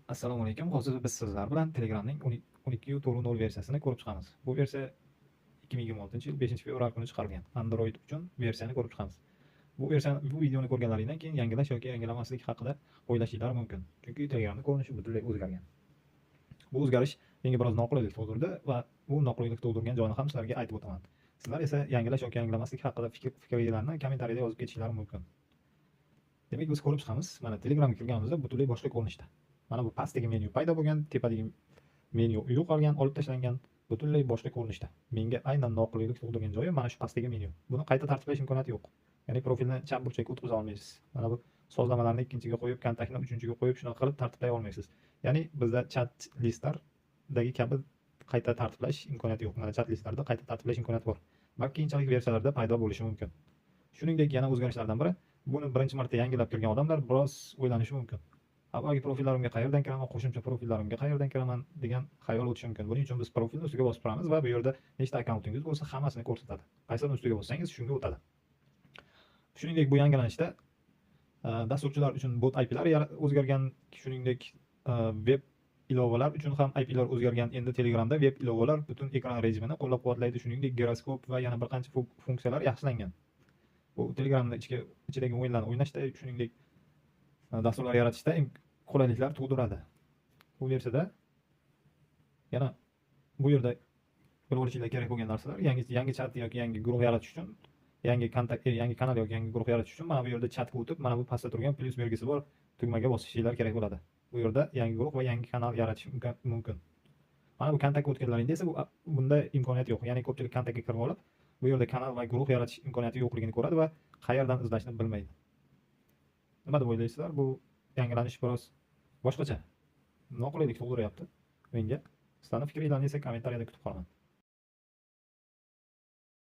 Assalomu alaykum. Hozir biz sizlar bilan Telegramning 12.4.0 versiyasini ko'rib chiqamiz. Bu versiya 2026-yil 5-fevral kuni chiqarilgan. Android uchun versiyani ko'rib chiqamiz. Bu versiyani, bu videoni ko'rganlaringdan keyin yangilash yoki yangilamaslik haqida o'ylashinglar mumkin. Chunki Telegramning ko'rinishi butunlay o'zgargan. Bu o'zgarish menga biroz noqulaylik tug'dirdi va bu noqulaylik tug'dirgan joyini ham sizlarga aytib o'taman. Sizlar esa yangilash yoki yangilamaslik haqida fikringlarni kommentariyada yozib ketishingiz mumkin. Demak, biz ko'rib chiqamiz. Mana Telegramga kirganimizda butunlay boshqa ko'rinishda. Mana bu pastdagi menyu paydo bo'lgan, tepadagi menyu yo'qolgan, olib tashlangan, butunlay boshqa ko'rinishda. Menga aynan noqulaylik tug'dirgan joyi mana shu pastdagi menyu. Buni qayta tartiblash imkoniyati yo'q. Ya'ni profilni chap burchakka o'tkaza olmaysiz. Mana bu sozlamalarni ikkinchiga qo'yib, kontaktni uchinchiga qo'yib, shunaqa qilib tartiblay olmaysiz. Ya'ni bizda chat listlardagi kabi qayta tartiblash imkoniyati yo'q. Mana chat listlarda qayta tartiblash imkoniyati bor. Balki keyinchalik versiyalarda paydo bo'lishi mumkin. Shuningdek, yana o'zgarishlardan biri, buni birinchi marta yangilab kirgan odamlar biroz o'ylanishi mumkin. Avvalgi profillarimga qayerdan kiraman, qo'shimcha profillarimga qayerdan kiraman degan xayol o'tishi mumkin. Buning uchun biz profilni ustiga bosib turamiz va bu yerda nechta akkauntingiz bo'lsa hammasini ko'rsatadi. Qaysini ustiga bossangiz shunga o'tadi. Shuningdek, bu yangilanishda dasturchilar uchun bot IPlar o'zgargan, shuningdek, web ilovalar uchun ham IPlar o'zgargan. Endi Telegramda web ilovalar butun ekran rejimini qo'llab-quvvatlaydi. Shuningdek, giroskop va yana bir qancha funksiyalar yaxshilangan. Bu Telegramda ichidagi o'yinlarni o'ynashda, shuningdek, dasturlar yaratishda qulayliklar tug'diradi. Bu versiyada yana bu yerda bilib olishinglar kerak bo'lgan narsalar, yangi chat yoki yangi guruh yaratish uchun, yangi kontakt, yangi kanal yoki yangi guruh yaratish uchun mana bu yerda chatga o'tib, mana bu pastda turgan plyus belgisi bor tugmaga bosishinglar kerak bo'ladi. Bu yerda yangi guruh va yangi kanal yaratish mumkin. Mana bu kontaktga o'tganlaringda esa bunda imkoniyat yo'q. Ya'ni ko'pchilik kontaktga kirib olib, bu yerda kanal va guruh yaratish imkoniyati yo'qligini ko'radi va qayerdan izlashni bilmaydi. Nima deb o'ylaysizlar? Bu yangilanish biroz boshqacha noqulaylik tug'diryapti menga. Sizlarning fikringlarni esa kommentariyada kutib qolaman.